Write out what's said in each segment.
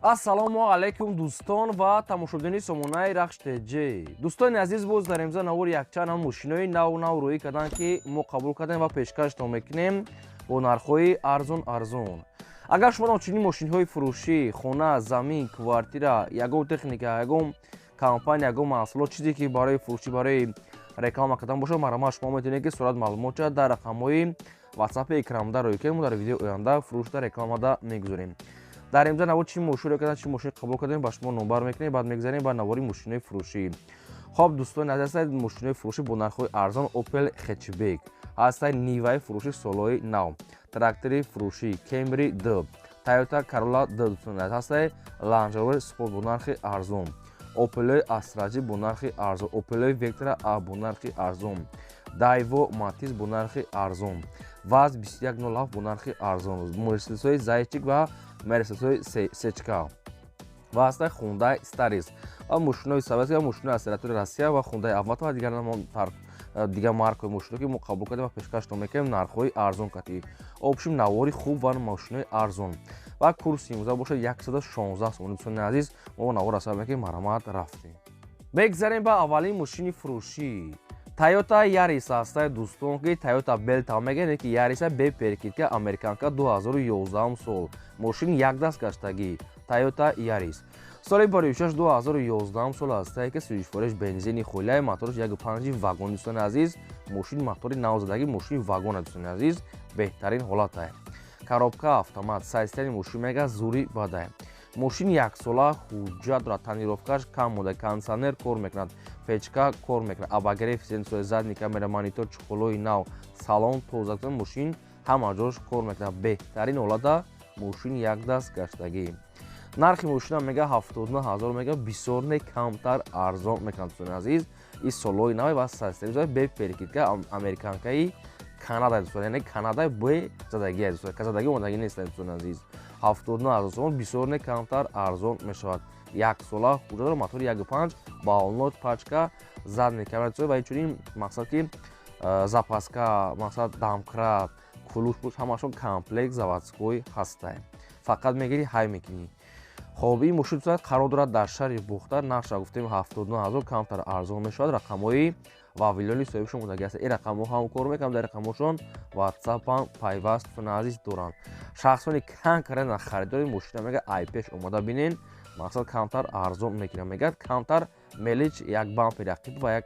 Ассалому алайкум, дӯстон ва тамошобинони сомонаи Рахш ТЖ. Дӯстони азиз, боз дар имза навори якчанд ҳам мошинои нав нав рӯӣ карданд, ки мо қабул кардем ва пешкаштон мекунем бо нархҳои арзон арзон. Агар шумо чунин мошинҳои фурӯшӣ, хона, замин, квартира, ягон техника, ягон компания, ягон маҳсулот, чизе ки барои фурӯшӣ, барои реклама кардан бошад, марҳамат, шумо метавонед, ки сурат маълумотша дар рақамҳои ватсапи экранда рӯй кунед. Мо дар видеои оянда фурӯшда, рекламада мегузорем. Дар имза навор чӣ мошинро кардем, чӣ мошин қабул кардем, ба шумо номбар мекунем. Баъд мегзарем ба навори мошинои фурӯшӣ. Хоб, дӯстони азиз, ҳастад мошинои фурӯшӣ бо нархҳои арзон: Opel Hatchback ҳастад, Ниваи фурӯшӣ солҳои нав, трактори фурӯшӣ, Camry D, Toyota Corolla D. Дӯстони азиз, ҳастад Land Rover Sport бо нархи арзон, Opel Astra J бо нархи арзон, Opel Vectra A бо нархи арзон, Daewoo Matiz бо нархи арзон, ВАЗ 2107 бо нархи арзон, Мерседесҳои Зайчик ва Мерседесҳои Сечка ва ҳастаи Хундай Старис ва мошинои советский ва мошинои акселератори Россия ва Хундай Авата ва дигар дигар маркаи мошино, ки мо қабул кардем ва пешкаштон мекунем нархҳои арзон кати. Общем, навори хуб ва мошинои арзон ва курси имрӯза бошад 116 сомон. Дӯстони азиз, мо навор асар мекунем, марҳамат, рафтем. Мегзарем ба аввалин мошини фурӯшӣ. Тойота Ярис ҳастаи, дӯстон, ки Тойота Белта мегӯянд, ки Яриса бе перекидка, американка, 2011 сол, мошин якдаст гаштагӣ. Тойота Ярис соли бароишаш 2011 сол ҳастае, ки сӯзишвориш бензини холияи, мотораш 1.5 вагон. Дӯстони азиз, мошин мотори навзадагӣ, мошини вагона. Дӯстони азиз, беҳтарин ҳолатае, коробка автомат, состояние мошин мега зури бадае. Мошин яксола ҳуҷҷат дорад, тонировкаш кам буда, кондиционер кор мекунад, печка кор мекунад, обогрев сенсор, задний камера, монитор, чехолои нав, салон тоза. Мошин ҳама ҷош кор мекунад, беҳтарин ҳолата, мошин якдаст гаштагӣ. Нархи мошина мега 79 000 мега, бисёр не, камтар арзон мекунад. Дӯстони азиз, ин солҳои нав ва состояние, бе перекидка, американкаи Канада, дӯстон, яъне Канада бе задагӣ, дӯстон, задагӣ омадагӣ нест. Дӯстони азиз, 79 000 сомон, бисёр не, камтар арзон мешавад. Яксола ҳуҷҷат дорад, мотори 1.5, баллонот, пачка, задний камера ва инчунин, мақсад ки запаска, мақсад домкрат, ключ буш, ҳамашон комплект заводской ҳастай, фақат мегирӣ, ҳай мекунӣ. Хоб, ин мошин қарор дорад дар шаҳри Бухтар. Нархша гуфтем 79 000, камтар арзон мешавад. Рақамҳои вавилони соҳибшон будаги аст. Ин рақамҳо ҳам кор мекунанд, дар рақамҳошон ватсапам пайваст азиз доранд. Шахсони конкретно харидори мошина мега ай пеш омода бинен, мақсад камтар арзон мекунам. Мегӯяд, камтар мелич, як бампер ақиб ва як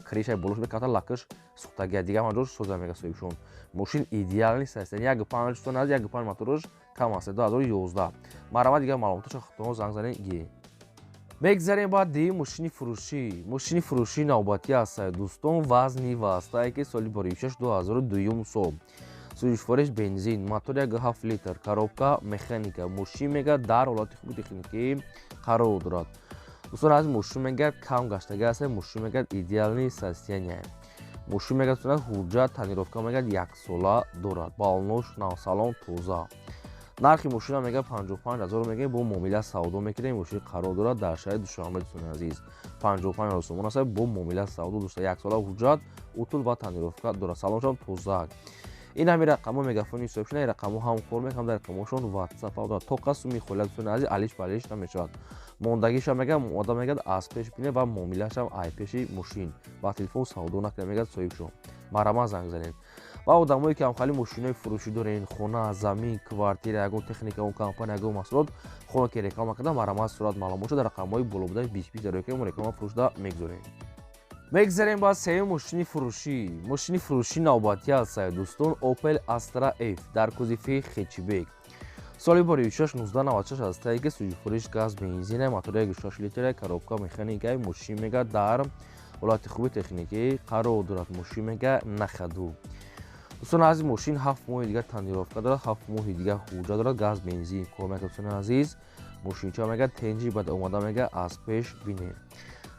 крышаи болош камтар лакаш сӯхтагия, дигар ҳама соза, мега соҳибшон. Мошин идеальный состояние, 1.5 тон аз 1.5 мотораш кам аст, 2011. Марҳамат, дигар маълумоташа худтон занг занед, гиред. Мегзарем ба дуюм мошини фурӯшӣ. Мошини фурӯшии навбатӣ ҳастад, дӯстон, ВАЗ Нива ҳастае, ки соли боришаш 2002 сол, сӯзишвориш бензин, мотор 1.7 литр, коробка механика. Мошин мега дар ҳолати хуби техникӣ қарор дорад. Дӯстон аз, мошин мега кам гаштагӣ аст, мошин мега идеальный состояние. Мошин мега ҳуҷҷат, тонировка мега яксола дорад, баллонош нав, салон тоза. Нархи мошина мега 55 000 мегӯем, бо муомила савдо мекунем. Мошин қарор дорад дар шаҳри Душанбе. Дӯстони азиз, 55 000 сомон аст, бо муомила савдо дошта, яксола ҳуҷҷат, утул ва тонировка дорад, салоншон тоза. Ин ҳами рақамҳо мегафони ҳисобшуда, ин рақамҳо ҳам кор мекунам, дар рақамҳошон ватсап дорад. Тоқа суми холия, дӯстони азиз, алиш балиш намешавад. Мондагиша мега одам мегӯяд, аз пеш бине ва муомилаашам ай пеши мошин, ба телефон савдо накунем, мегӯяд соҳибшон. Марҳамат, занг занед. Ва одамое ки ҳамхали мошинои фурӯшӣ дорен, хона, замин, квартира, ягон техника, ягон компания, ягон маҳсулот хона ки реклама карда, марҳамат, сурат маълумотшо дар рақамҳои болобудаи 20 20 дар мо реклама фурӯшда мегузорем. Мегзарем ба сеюм мошини фурӯшӣ. Мошини фурӯшӣ навбатӣ ҳастад, дӯстон, Opel Astra F дар кузови хэтчбек, соли боришаш 1996 ҳастае, ки сӯзишвориш газ бензина, мотори 1.6 литра, коробка механикаи. Мошин мега дар ҳолати хуби техникӣ қарор дорад, мошин мега на ходу. Дӯстони азиз, мошин 7 моҳи дигар тонировка дорад, 7 моҳи дигар ҳуҷҷат дорад, газ бензин кор мекунад. Дӯстони азиз, мошинча мега тенҷи баъд омада, мега аз пеш бинем.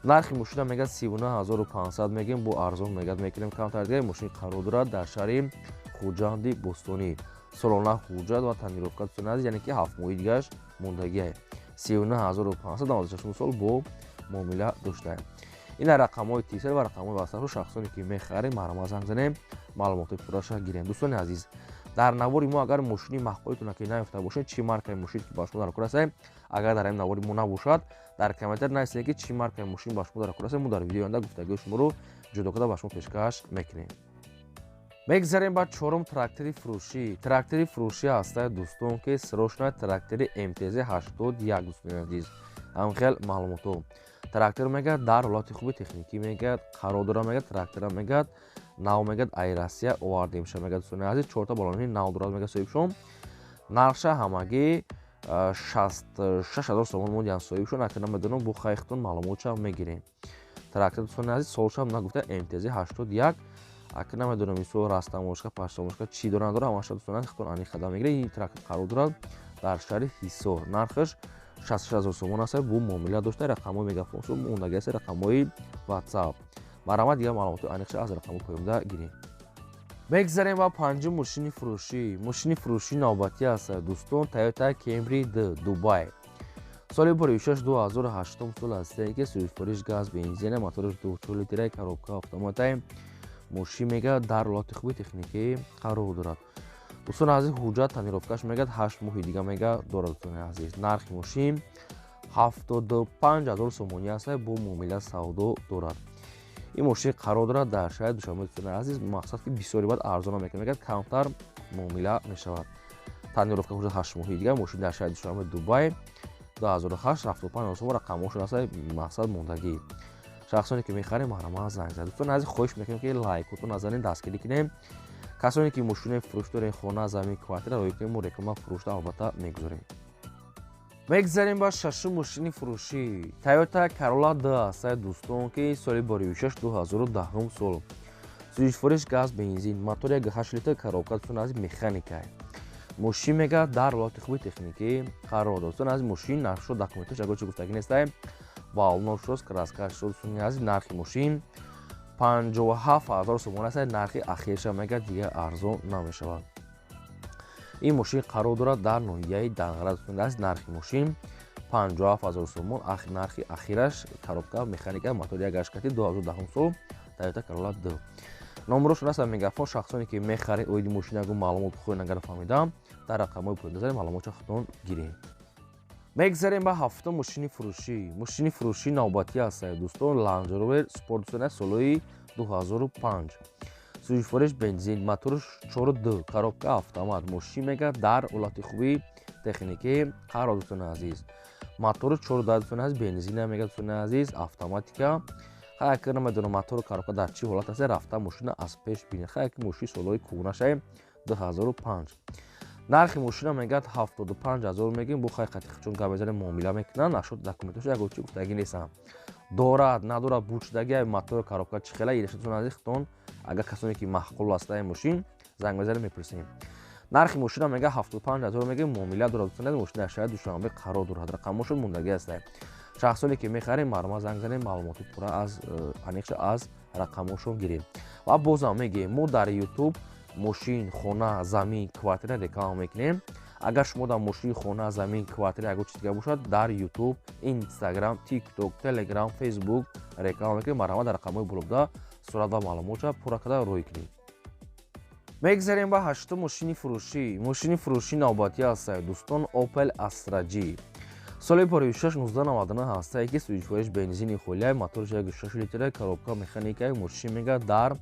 Нархи мошина мега 39 500 мегем, бо арзон мегад мекунем камтар дигар. Мошин қарор дорад дар шаҳри Хуҷанди бостонӣ, солона ҳуҷҷат ва тонировка, дӯстони азиз, яъне ки 7 моҳи дигараш мондагиа. 39 500, 96 сол, бо муомила доштаем. Ина рақамҳои тисел ва рақамҳои ватсапро шахсоне ки мехарем, марҳамат, занг занем, маълумоти пурраша гирем. Дӯстони азиз. Дар навори мо агар мошини маъқулитон ки наёфта бошед, чӣ маркаи мошин ки ба шумо дар кор аст, агар дар ин навори мо набошад, дар комментар нависед, ки чӣ маркаи мошин ба шумо дар кор аст. Мо дар видеои оянда гуфтагиҳои шуморо ҷудо карда ба шумо пешкаш мекунем. Мегзарем ба чорум трактори фурӯшӣ. Трактори фурӯшӣ ҳастае, дӯстон, ки срочно трактори МТЗ 81, дӯстони азиз. Ҳамхел маълумотҳо. Трактор мегӯяд, дар ҳолати хуби техникӣ мегӯяд, қарор дора мегӯяд, трактора мегӯяд, нав мегӯяд, ай Россия овардемша мегӯяд, дӯстони азиз, чорта балони нав дорад мегӯяд соҳибшон. Нархша ҳамагӣ 66 000 сомон мондиян соҳибшон, ака намедонам, бу хайхтон маълумотша мегирем. Трактор, дӯстони азиз, солшам нагуфта, МТЗ 81, ака намедонам, исо растамошка, паштамошка чӣ дора надора, ҳамаша, дӯстони азиз, худтон аниқ қадам мегиред. Ин трактор қарор дорад дар шаҳри Ҳисор. Нархаш 66 000 сомон аст, бу муомила дошта, рақамҳои мегафоншо мондаги аст, рақамҳои WhatsApp. Марҳамат, дигар маълумоти аниқша аз рақамҳои поёнда гирем. Мегзарем ба панҷум мошини фурӯшӣ. Мошини фурӯшӣ навбатӣ аст, дӯстон, Toyota Camry D Дубай. Соли фурӯшаш 2008 сол аст, ки сӯзишвориш газ, бензина, мотораш 2,4 литра, коробка автомата. Мошин мегӯяд, дар ҳолати хуби техникӣ қарор дорад. Дӯстони азиз, ҳуҷҷат тонировкаш мегӯяд, 8 моҳи дига мегӯяд дорад, дӯстони азиз. Нархи мошин 75 000 сомонӣ аст, бо муомила савдо дорад. Ин мошин қарор дорад дар шаҳри Душанбе, дӯстони азиз. Мақсад ки бисёри баъд арзона мекунад, мегӯяд, камтар муомила мешавад. Тонировка ҳуҷҷат 8 моҳи дига, мошин дар шаҳри Душанбе, Дубай, 2008, 75 000 сомон, рақамҳошон аст, мақсад мондагӣ. Шахсоне ки мехарем, марҳамат, занг занед. Дӯстони азиз, хоҳиш мекунем, ки лайкотон назанед, дастгирӣ кунем. Касоне ки мошинаи фурӯш дорем, хона, замин, квартира роӣ кунем, мо реклама фурӯшда албатта мегузорем. Мегзарем ба шашум мошини фурӯшӣ. Toyota Corolla D аст, дӯстон, ки соли борибишаш 2010 сол. Сӯзишвориш газ, бензин, мотор 1,8 литр, коробка, дӯстони азиз, механика. Мошин мегӯяд, дар ҳолати хуби техникӣ қарор дорад. Дӯстони азиз, мошин нархшо документаш ягон чӣ гуфтагӣ нестай. Баллоношост, краскашо, дӯстони азиз, нархи мошин 57 000 сомон аст, нархи ахирша мегӯяд, дигар арзон намешавад. Ин мошин қарор дорад дар ноҳияи Данғара, дӯстони азиз, нархи мошин 57 000 сомон, нархи ахираш, коробка механика, мотор 1,8 2010 сол, Toyota Corolla D. Номерошон аст мегафон. Шахсоне ки мехаред, оиди мошин ягон маълумот хоҳед, агар фаҳмидам, дар рақамҳои поёнда маълумотша худтон гиред. Мегзарем ба ҳафтум мошини фурӯшӣ. Мошини фурӯшӣ навбатӣ аст, дӯстон, Land Rover Sport, дӯстони, солҳои 2005. Сӯзишвориш бензин, моторш 4,2, коробка автомат. Мошин мегӯяд, дар ҳолати хуби техникӣ қарор, дӯстони азиз. Мотори 4,2, дӯстони азиз, бензина мегӯяд, дӯстони азиз, автоматика. Хай, ки намедонам, мотору коробка дар чӣ ҳолат аст, рафта мошина аз пеш бинед. Хай, ки мошини солҳои кӯҳнашае, 2005. Нархи мошина мегӯяд, 75 000 мегӯем, бо хай қати чун гап мезанем, муомила мекунанд, нашуд документашо ягон чӣ гуфтагӣ нестам. Дорад, надорад, бучдаги мотору коробка чӣ хела ирашатон азиз, худтон агар касоне ки маъқул аст ин мошин, занг мезанем, мепурсем. Нархи мошина мегӯяд, 75 000 мегӯем, муомила дорад, дӯстони азиз, мошин дар шаҳри Душанбе қарор дорад. Рақамҳошон мондагӣ ҳастанд. Шахсоне ки мехарем, марҳамат, занг занем, маълумоти пурра аз аниқша аз рақамҳошон гирем. Ва бозам мегӯем, мо дар YouTube мошин, хона, замин, квартира реклама мекунем. Агар шумо дар мошин, хона, замин, квартира ягон чиз дига бошад, дар YouTube, Instagram, TikTok, Telegram, Facebook реклама мекунем. Марҳамат, дар рақамҳои болобуда сурат ва маълумотша пурра карда рӯй кунед. Мегзарем ба ҳаштум мошини фурӯшӣ. Мошини фурӯшӣ навбатӣ аст, дӯстон, Opel Astra G. Соли фурӯшаш 1999 ҳастае, ки сӯзишвориш бензини холия, моторш 1,6 литра, коробка механика. Мошин мегӯяд, дар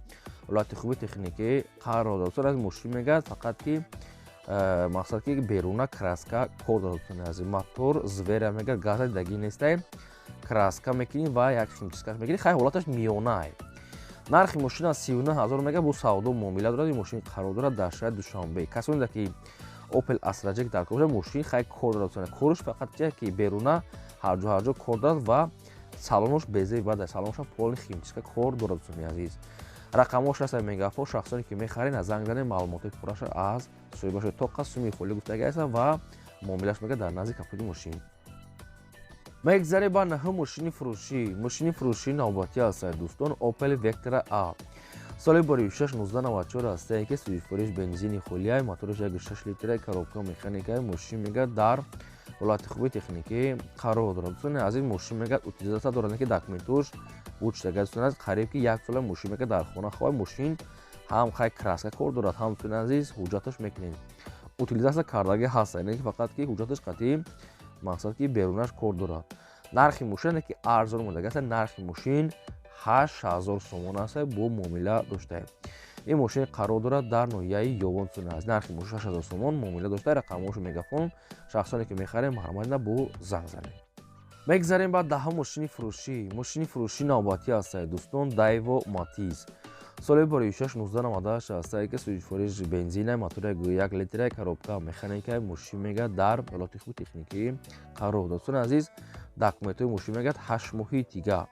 ҳолати хуби техникӣ қарор дорад. Дӯстони азиз, мошин мегӯяд, фақат ки мақсад ки беруна краска кор дорад, дӯстони азиз. Мотор зверя мегӯяд, газа дидагӣ нестай, краска мекунӣ ва як химчисткаш мекунӣ, хай, ҳолаташ миёнае. Нархи мошина 39 000 мегӯяд, бо савдо муомила дорад. Ин мошин қарор дорад дар шаҳри Душанбе. Касоне ки Opel Astra G дар кор бошад, мошин хай кор дорад. Корш фақат чия ки беруна ҳарҷо ҳарҷо кор дорад ва салонош безеби бад, салоношам полный химчистка кор дорад, дӯстони азиз. Рақамҳош ҳаст мегафон. Шахсоне ки мехаред, аз занг занед, маълумоти пурраша аз соҳибашо тоқа суми холӣ гуфтагӣ ҳастанд ва муомилаш мегӯяд дар назди капоти мошин. Мегзарем ба наҳум мошини фурӯшӣ. Мошини фурӯшӣ навбатӣ аст, дӯстон, Opel Vectra A. Соли фурӯшаш 1994 ҳастае, ки сӯзишвориш бензини холия, мотораш 1,6 литра, коробка механика. Мошин мегӯяд, дар ҳолати хуби техникӣ қарор дорад. Дӯстони азиз, мошин мегӯяд, утилизация дорад, ки документош бучдага, дӯстони азиз, қариб ки як сола мошин мегӯяд, дар хона хобад. Мошин Ҳам хай краска кор дорад, ҳам дӯстони азиз ҳуҷҷаташ мекунем. Утилизация кардаги ҳаст, яъне ки фақат ки ҳуҷҷаташ қатъи мақсад ки берунаш кор дорад. Нархи мошин ки арзон мондаги аст, нархи мошин 8000 сомон аст, бо муомила доштаем. Ин мошин қарор дорад дар ноҳияи Ёвон, дӯстони азиз. Нархи мошин 8000 сомон, муомила дошта, рақамҳошо Мегафон. Шахсоне ки мехарем, марҳамат бо занг занед. Мегзарем ба даҳум мошини фурӯшӣ. Мошини фурӯшӣ навбатӣ аст, дӯстон, Дайво Матиз. Соли 2006 1998 аст, ки сӯзишвориш бензина, мотори 1 литра, коробка механика, мошин мега дар ҳолати хуби техникӣ қарор. Дӯстони азиз, документҳои мошин мегӯяд 8 моҳи дига.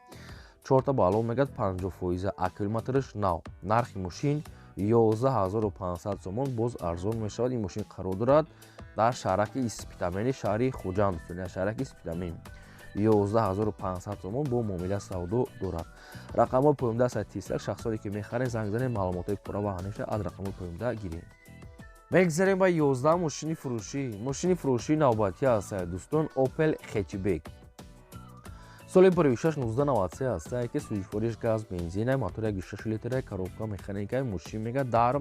4та баллон мегӯяд 50%, аккумулятораш нав. Нархи мошин 11500 сомон, боз арзон мешавад. Ин мошин қарор дорад дар шаҳраки Испитамени шаҳри Хуҷанд, дӯстони, шаҳраки Испитамен. 11500 сомон бо муомила савдо дорад. Рақамҳои поёнда аст тисак. Шахсоне ки мехаред, занг занед, маълумотҳои пурра ва ҳамеша аз рақамҳои поёнда гиред. Мегзарем ба 11 мошини фурӯшӣ. Мошини фурӯшии навбатӣ аст, дӯстон, Opel Hatchback. Соли 2006 1993 аст, ки сӯзишвориш газ, бензина, мотор 1.6 литра, коробка механика, мошин мега дар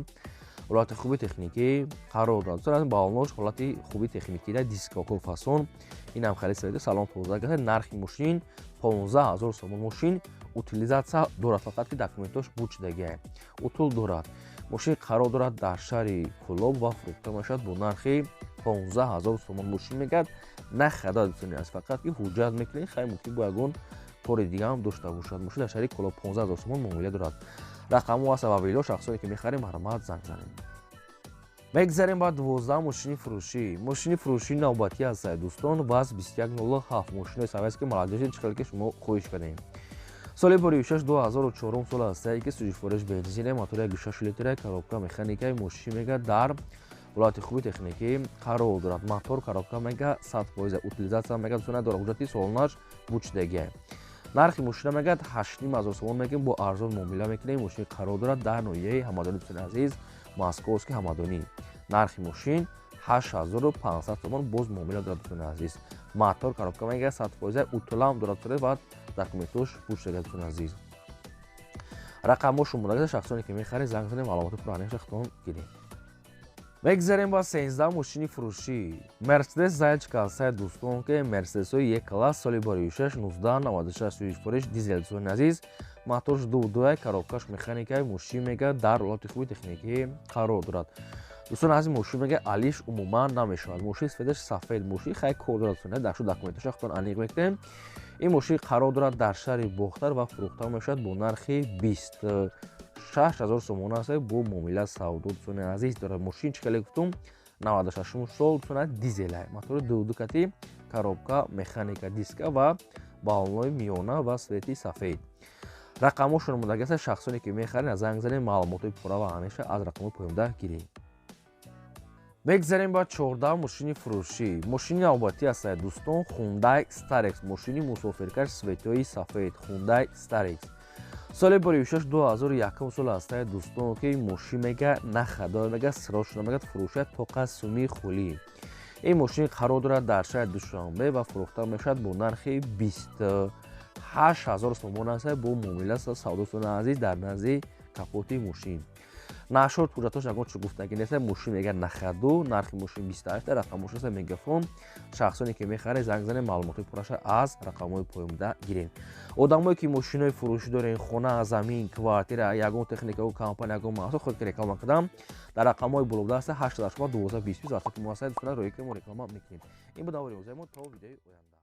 ҳолати хуби техникӣ қарор дорад. Дӯстон, баллонош ҳолати хуби техникӣ, дискоко фасон, инам хеле савида, салон тоза гашта. Нархи мошин 15000 сомон. Мошин утилизация дорад, фақат ки документош бучидагиа, утул дорад. Мошин қарор дорад дар шаҳри Кӯлоб ва фурӯхта мешавад бо нархи 15000 сомон. Мошин мегӯяд нахарад, дӯстони азиз, фақат ки ҳуҷҷат мекунед, хай мумкин бо ягон кори дигаам дошта бошад. Мошин дар шаҳри Кӯлоб 15000 сомон муомила дорад. Рақамҳо аст ва шахсоне ки мехарем, марҳамат занг занед. Мегзарем ба 12 мошини фурӯшӣ. Мошини фурӯшии навбатӣ аст, дӯстон, ВАЗ 2107, мошинои советский молодёжи, чӣ хеле ки шумо хоҳиш кардем. Соли 2006 2004 сол аст, ки сӯзишвориш бензина, мотор 1.6 литра, коробка механика, мошин мега дар ҳолати хуби техникӣ қарор дорад. Мотор, коробка мега 100%, утилизация мега дӯстона дорад, ҳуҷҷати солонааш бучидагиа. Нархи мошина мегӯяд 8500 сомон мегӯем, бо арзон муомила мекунем. Мошин қарор дорад дар ноҳияи Ҳамадонӣ, дӯстони азиз, Московский Ҳамадонӣ. Нархи мошин 8500 сомон, боз муомила дорад, дӯстони азиз. Мотор, коробка мегӯяд 100%, утулам дорад ва документош бучидага, дӯстони азиз. Рақамҳо шумода, шахсоне ки мехаред, занг занед, маълумоти пурра худтон гиред. Мегзарем ба 13 мошини фурӯшӣ. Мерседес Зайчка аст, дӯстон, ки Мерседесҳои Е класс, соли 2006 1996, сӯзишвориш дизел, дӯстони азиз, моторш 2.2, коробкаш механика, мошин мега дар ҳолати хуби техникӣ қарор дорад. Дӯстони азиз, мошин мега алиш умуман намешавад. Мошин сфедаш сафед, мошин хай кор дорад, дӯстони, дар шу документаша худтон аниқ мекунем. Ин мошин қарор дорад дар шаҳри Бохтар ва фурӯхта мешавад бо нархи 26000 сомон аст, бо муомила савдо, дӯстони азиз, дорад. Мошин, чӣ хеле гуфтум, 96 сол, дӯстони, дизела, мотори 2.2 кати, коробка механика, диска ва баллонҳои миёна ва свети сафед. Рақамҳошон модаги аст. Шахсоне ки мехаред, занг занед, маълумотҳои пурра ва ҳамеша аз рақамҳои поёнда гиред. Мегзарем ба 14 мошини фурӯшӣ. Мошини навбатӣ аст, дӯстон, Hyundai Starex, мошини мусофиркаш, светҳои сафед, Hyundai Starex. Соли 2006 2001 сол аст, дӯстон, ки мошин мега нахадор мега срочно мега фурӯшад тоқа суми хулӣ. Ин мошин қарор дорад дар шаҳри Душанбе ва фурӯхта мешавад бо нархи 28000 сомон аст, бо муомила савдо, дӯстони азиз, дар назди капоти мошин. Нашуд ҳуҷҷатош ягон чӣ гуфтагӣ нест. Мошин мега нахаду, нархи мошин 28, рақамҳош аст Мегафон. Шахсоне ки мехаред, занг занед, маълумотҳои пурраша аз рақамҳои поёнда гиред. Одамое ки мошинои фурӯшӣ дорен, хона, замин, квартира, ягон техникау компания, ягон маҳсул худ ки реклама кардам, дар рақамҳои болобуда аст 882 12 20 ватсапи мо аст, дӯстона, роҳе ки мо реклама мекунем. Ин буд навори мо то видеои оянда.